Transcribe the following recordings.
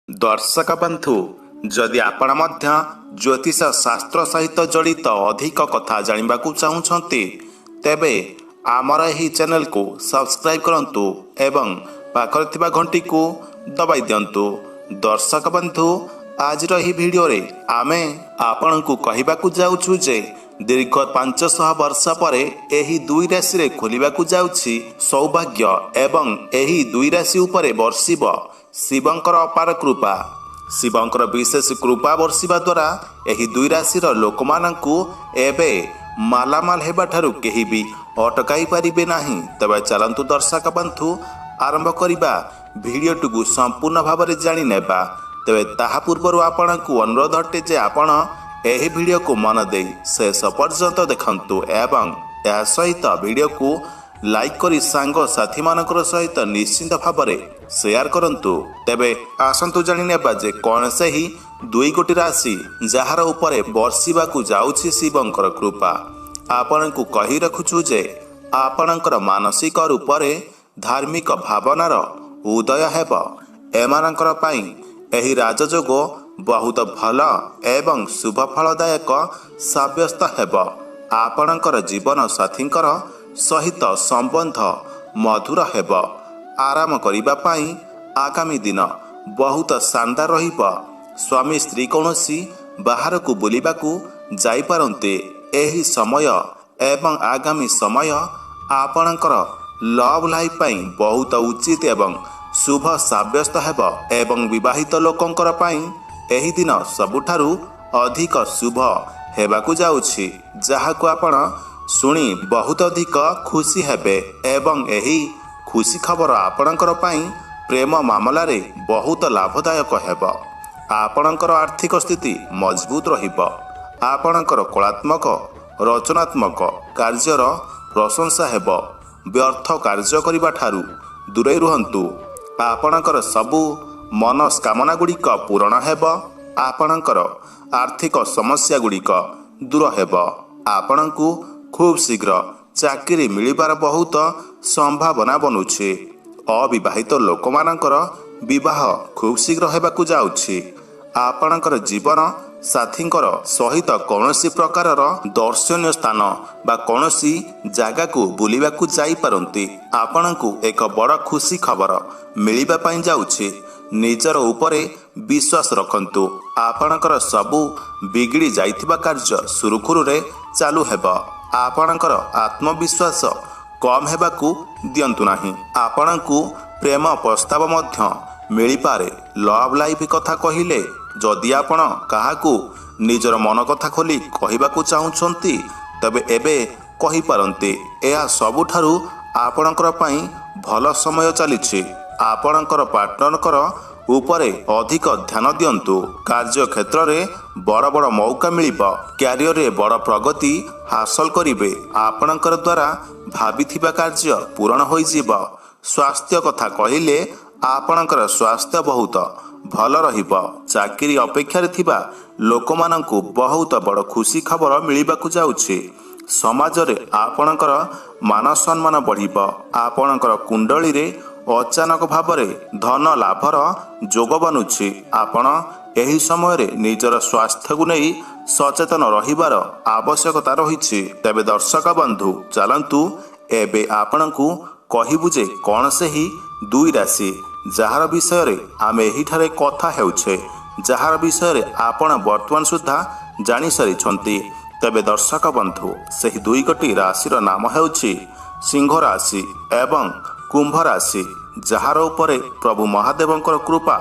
ଦର୍ଶକ ବନ୍ଧୁ, ଯଦି ଆପଣ ମଧ୍ୟ ଜ୍ୟୋତିଷ ଶାସ୍ତ୍ର ସହିତ ଜଡ଼ିତ ଅଧିକ କଥା ଜାଣିବାକୁ ଚାହୁଁଛନ୍ତି, ତେବେ ଆମର ଏହି ଚ୍ୟାନେଲକୁ ସବସ୍କ୍ରାଇବ୍ କରନ୍ତୁ ଏବଂ ପାଖରେ ଥିବା ଘଣ୍ଟିକୁ ଦବାଇ ଦିଅନ୍ତୁ। ଦର୍ଶକ ବନ୍ଧୁ, ଆଜିର ଏହି ଭିଡ଼ିଓରେ ଆମେ ଆପଣଙ୍କୁ କହିବାକୁ ଯାଉଛୁ ଯେ ଦୀର୍ଘ 500 ବର୍ଷ ପରେ ଏହି ଦୁଇ ରାଶିରେ ଖୋଲିବାକୁ ଯାଉଛି ସୌଭାଗ୍ୟ ଏବଂ ଏହି ଦୁଇ ରାଶି ଉପରେ ବର୍ଷିବ ଶିବଙ୍କର ଅପାର କୃପା। ଶିବଙ୍କର ବିଶେଷ କୃପା ବର୍ଷିବା ଦ୍ୱାରା ଏହି ଦୁଇ ରାଶିର ଲୋକମାନଙ୍କୁ ଏବେ ମାଲାମାଲ ହେବାଠାରୁ କେହି ବି ଅଟକାଇ ପାରିବେ ନାହିଁ। ତେବେ ଚାଲନ୍ତୁ ଦର୍ଶକ ବନ୍ଧୁ, ଆରମ୍ଭ କରିବା, ଭିଡ଼ିଓଟିକୁ ସମ୍ପୂର୍ଣ୍ଣ ଭାବରେ ଜାଣିନେବା। ତେବେ ତାହା ପୂର୍ବରୁ ଆପଣଙ୍କୁ ଅନୁରୋଧ ଅଟେ ଯେ ଆପଣ ଏହି ଭିଡ଼ିଓକୁ ମନ ଦେଇ ଶେଷ ପର୍ଯ୍ୟନ୍ତ ଦେଖନ୍ତୁ ଏବଂ ଏହା ସହିତ ଭିଡ଼ିଓକୁ ଲାଇକ୍ କରି ସାଙ୍ଗସାଥିମାନଙ୍କର ସହିତ ନିଶ୍ଚିତ ଭାବରେ ସେୟାର କରନ୍ତୁ। ତେବେ ଆସନ୍ତୁ ଜାଣିନେବା ଯେ କ'ଣ ସେହି ଦୁଇ ଗୋଟି ରାଶି ଯାହାର ଉପରେ ବର୍ଷିବାକୁ ଯାଉଛି ଶିବଙ୍କର କୃପା। ଆପଣଙ୍କୁ କହି ରଖୁଛୁ ଯେ ଆପଣଙ୍କର ମାନସିକ ରୂପରେ ଧାର୍ମିକ ଭାବନାର ଉଦୟ ହେବ। ଏମାନଙ୍କର ପାଇଁ ଏହି ରାଜଯୋଗ ବହୁତ ଭଲ ଏବଂ ଶୁଭ ଫଳଦାୟକ ସାବ୍ୟସ୍ତ ହେବ। ଆପଣଙ୍କର ଜୀବନ ସାଥୀଙ୍କର ସହିତ ସମ୍ବନ୍ଧ ମଧୁର ହେବ। ଆରାମ କରିବା ପାଇଁ ଆଗାମୀ ଦିନ ବହୁତ ଶାନଦାର ରହିବ। ସ୍ୱାମୀ ସ୍ତ୍ରୀ କୌଣସି ବାହାରକୁ ବୁଲିବାକୁ ଯାଇପାରନ୍ତି। ଏହି ସମୟ ଏବଂ ଆଗାମୀ ସମୟ ଆପଣଙ୍କର ଲଭ୍ ଲାଇଫ୍ ପାଇଁ ବହୁତ ଉଚିତ ଏବଂ ଶୁଭ ସାବ୍ୟସ୍ତ ହେବ ଏବଂ ବିବାହିତ ଲୋକଙ୍କର ପାଇଁ ଏହି ଦିନ ସବୁଠାରୁ ଅଧିକ ଶୁଭ ହେବାକୁ ଯାଉଛି, ଯାହାକୁ ଆପଣ ଶୁଣି ବହୁତ ଅଧିକ ଖୁସି ହେବେ ଏବଂ ଏହି ଖୁସି ଖବର ଆପଣଙ୍କର ପାଇଁ ପ୍ରେମ ମାମଲାରେ ବହୁତ ଲାଭଦାୟକ ହେବ। ଆପଣଙ୍କର ଆର୍ଥିକ ସ୍ଥିତି ମଜବୁତ ରହିବ। ଆପଣଙ୍କର କଳାତ୍ମକ ରଚନାତ୍ମକ କାର୍ଯ୍ୟର ପ୍ରଶଂସା ହେବ। ବ୍ୟର୍ଥ କାର୍ଯ୍ୟ କରିବା ଠାରୁ ଦୂରେଇ ରୁହନ୍ତୁ। ଆପଣଙ୍କର ସବୁ ମନସ୍କାମନା ଗୁଡ଼ିକ ପୂରଣ ହେବ। ଆପଣଙ୍କର ଆର୍ଥିକ ସମସ୍ୟା ଗୁଡ଼ିକ ଦୂର ହେବ। ଆପଣଙ୍କୁ ଖୁବ୍ ଶୀଘ୍ର ଚାକିରି ମିଳିବାର ବହୁତ ସମ୍ଭାବନା ବନୁଛି। ଅବିବାହିତ ଲୋକମାନଙ୍କର ବିବାହ ଖୁବ୍ ଶୀଘ୍ର ହେବାକୁ ଯାଉଛି। ଆପଣଙ୍କର ଜୀବନ ସାଥୀଙ୍କର ସହିତ କୌଣସି ପ୍ରକାରର ଦର୍ଶନୀୟ ସ୍ଥାନ ବା କୌଣସି ଜାଗାକୁ ବୁଲିବାକୁ ଯାଇପାରନ୍ତି। ଆପଣଙ୍କୁ ଏକ ବଡ଼ ଖୁସି ଖବର ମିଳିବା ପାଇଁ ଯାଉଛି। ନିଜର ଉପରେ ବିଶ୍ୱାସ ରଖନ୍ତୁ। ଆପଣଙ୍କର ସବୁ ବିଗିଡ଼ି ଯାଇଥିବା କାର୍ଯ୍ୟ ସୁରୁଖୁରୁରେ ଚାଲୁ ହେବ। ଆପଣଙ୍କର ଆତ୍ମବିଶ୍ୱାସ କମ୍ ହେବାକୁ ଦିଅନ୍ତୁ ନାହିଁ। ଆପଣଙ୍କୁ ପ୍ରେମ ପ୍ରସ୍ତାବ ମଧ୍ୟ ମିଳିପାରେ। ଲଭ୍ ଲାଇଫ୍ କଥା କହିଲେ, ଯଦି ଆପଣ କାହାକୁ ନିଜର ମନ କଥା ଖୋଲି କହିବାକୁ ଚାହୁଁଛନ୍ତି, ତେବେ ଏବେ କହିପାରନ୍ତି। ଏହା ସବୁଠାରୁ ଆପଣଙ୍କର ପାଇଁ ଭଲ ସମୟ ଚାଲିଛି। ଆପଣଙ୍କର ପାର୍ଟନରଙ୍କର ଉପରେ ଅଧିକ ଧ୍ୟାନ ଦିଅନ୍ତୁ। କାର୍ଯ୍ୟକ୍ଷେତ୍ରରେ ବଡ଼ ବଡ଼ ମୌକା ମିଳିବ। କ୍ୟାରିୟରରେ ବଡ଼ ପ୍ରଗତି ହାସଲ କରିବେ। ଆପଣଙ୍କର ଦ୍ୱାରା ଭାବିଥିବା କାର୍ଯ୍ୟ ପୂରଣ ହୋଇଯିବ। ସ୍ୱାସ୍ଥ୍ୟ କଥା କହିଲେ, ଆପଣଙ୍କର ସ୍ୱାସ୍ଥ୍ୟ ବହୁତ ଭଲ ରହିବ। ଚାକିରି ଅପେକ୍ଷାରେ ଥିବା ଲୋକମାନଙ୍କୁ ବହୁତ ବଡ଼ ଖୁସି ଖବର ମିଳିବାକୁ ଯାଉଛି। ସମାଜରେ ଆପଣଙ୍କର ମାନ ସମ୍ମାନ ବଢ଼ିବ। ଆପଣଙ୍କର କୁଣ୍ଡଳୀରେ ଅଚାନକ ଭାବରେ ଧନ ଲାଭର ଯୋଗ ବନୁଛି। ଆପଣ ଏହି ସମୟରେ ନିଜର ସ୍ୱାସ୍ଥ୍ୟକୁ ନେଇ ସଚେତନ ରହିବାର ଆବଶ୍ୟକତା ରହିଛି। ତେବେ ଦର୍ଶକ ବନ୍ଧୁ, ଚାଲନ୍ତୁ ଏବେ ଆପଣଙ୍କୁ କହିବୁ ଯେ କ'ଣ ସେହି ଦୁଇ ରାଶି ଯାହାର ବିଷୟରେ ଆମେ ଏହିଠାରେ କଥା ହେଉଛେ, ଯାହାର ବିଷୟରେ ଆପଣ ବର୍ତ୍ତମାନ ସୁଦ୍ଧା ଜାଣିସାରିଛନ୍ତି। ତେବେ ଦର୍ଶକ ବନ୍ଧୁ, ସେହି ଦୁଇ ଗୋଟି ରାଶିର ନାମ ହେଉଛି ସିଂହ ରାଶି ଏବଂ କୁମ୍ଭ ରାଶି, ଯାହାର ଉପରେ ପ୍ରଭୁ ମହାଦେବଙ୍କର କୃପା,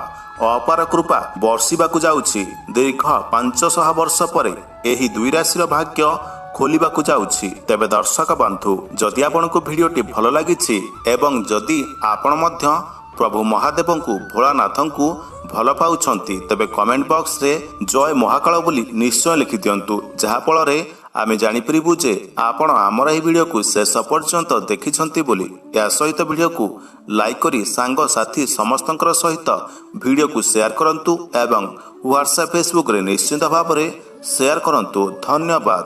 ଅପାର କୃପା ବର୍ଷିବାକୁ ଯାଉଛି। ଦୀର୍ଘ 500 ବର୍ଷ ପରେ ଏହି ଦୁଇ ରାଶିର ଭାଗ୍ୟ ଖୋଲିବାକୁ ଯାଉଛି। ତେବେ ଦର୍ଶକ ବନ୍ଧୁ, ଯଦି ଆପଣଙ୍କୁ ଭିଡ଼ିଓଟି ଭଲ ଲାଗିଛି ଏବଂ ଯଦି ଆପଣ ମଧ୍ୟ ପ୍ରଭୁ ମହାଦେବଙ୍କୁ, ଭୋଳାନାଥଙ୍କୁ ଭଲ ପାଉଛନ୍ତି, ତେବେ କମେଣ୍ଟ ବକ୍ସରେ ଜୟ ମହାକାଳ ବୋଲି ନିଶ୍ଚୟ ଲେଖିଦିଅନ୍ତୁ, ଯାହାଫଳରେ ଆମେ ଜାଣିପାରିବୁ ଯେ ଆପଣ ଆମର ଏହି ଭିଡ଼ିଓକୁ ଶେଷ ପର୍ଯ୍ୟନ୍ତ ଦେଖିଛନ୍ତି ବୋଲି। ଏହା ସହିତ ଭିଡ଼ିଓକୁ ଲାଇକ୍ କରି ସାଙ୍ଗସାଥି ସମସ୍ତଙ୍କର ସହିତ ଭିଡ଼ିଓକୁ ସେୟାର କରନ୍ତୁ ଏବଂ ହ୍ୱାଟ୍ସଆପ୍, ଫେସବୁକ୍ରେ ନିଶ୍ଚିତ ଭାବରେ ସେୟାର କରନ୍ତୁ। ଧନ୍ୟବାଦ।